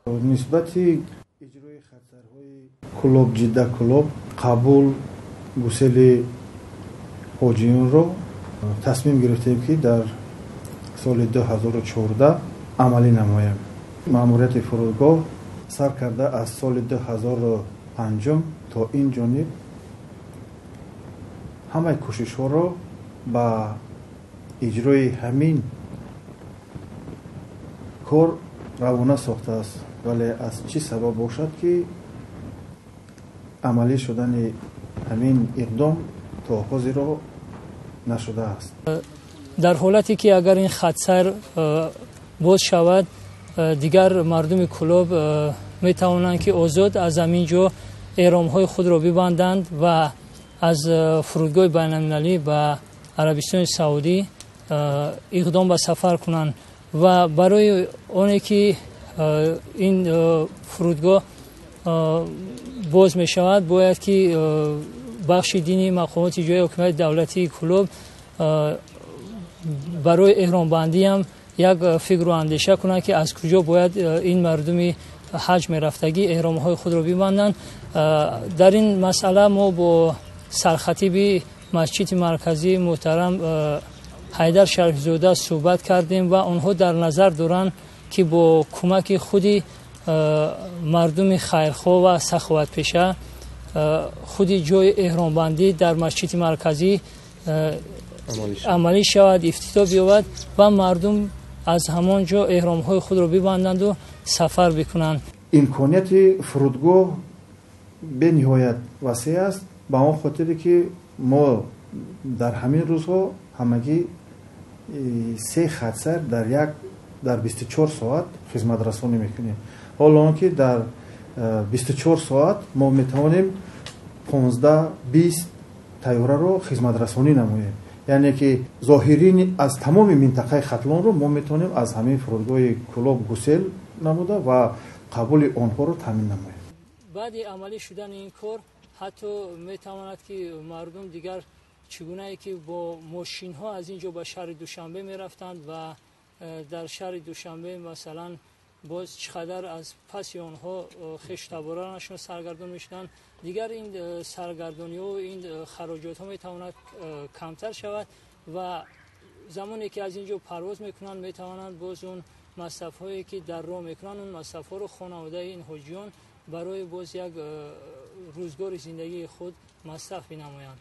Нисбати иҷрои хатсайрҳои Кӯлоб, Ҷидда, Кӯлоб, қабул гусели ҳоҷиёнро тасмим гирифтем, ки дар соли 2014 амалӣ намоем. Маъмурияти фурудгоҳ сар карда аз соли 2005 то ин ҷониб ҳамаи кӯшишҳоро ба иҷрои ҳамин кор равона сохтааст, вале аз чӣ сабаб бошад, ки амалӣ шудани ҳамин иқдом то ҳозиро нашудааст. Дар ҳолате ки агар ин хатсайр боз шавад, дигар мардуми Кӯлоб метавонанд, ки озод аз ҳамин ҷо эҳромҳои худро бибанданд ва аз фурудгоҳи байналмилалӣ ба Арабистони Саудӣ иқдом ба сафар кунанд. Ва барои оне ки ин фурудгоҳ боз мешавад, бояд ки бахши дини мақомоти ҷойи ҳокимияти давлатии Кӯлоб барои эҳромбандиам як фикру андеша кунанд, ки аз куҷо бояд ин мардуми ҳаҷ мерафтагӣ эҳромҳои худро бибанданд. Дар ин масъала мо бо сархатиби масҷиди марказӣ муҳтарам Ҳайдар Шарифзода суҳбат кардем ва онҳо дар назар доранд, ки бо кӯмаки худи мардуми хайрхоҳ ва саховатпеша худи ҷои эҳромбандӣ дар масҷиди марказӣ амалӣ шавад, ифтитоҳ биёбад ва мардум аз ҳамон ҷо эҳромҳои худро бибанданду сафар бикунанд. Имконияти фурудгоҳ бениҳоят васеъ аст, ба он хотире ки мо дар ҳамин рӯзҳо ҳамагӣ се хатсайр дар 24 соат хизматрасонӣ мекунем, ҳоло он ки дар 24 соат мо метавонем 15-20 тайёраро хизматрасонӣ намоем, яъне ки зоҳирин аз тамоми минтақаи Хатлонро мо метавонем аз ҳамин фурудгоҳи Кӯлоб гусел намуда ва қабули онҳоро таъмин намоем. Баъди амалӣ шудани ин кор ҳатто метавонад, ки мардум дигар чӣ гунае ки бо мошинҳо аз ин ҷо ба шаҳри Душанбе мерафтанд ва дар шаҳри Душанбе, масалан, боз чӣ қадар аз паси онҳо хештаборанашон саргардон мешуданд, дигар ин саргардониҳо, ин хароҷотҳо метавонад камтар шавад ва замоне ки аз ин ҷо парвоз мекунанд, метавонанд боз он масрафҳое ки дар роҳ мекунанд, он масрафҳоро хонаводаи ин ҳоҷиён барои боз як рӯзгори зиндагии худ масраф бинамоянд.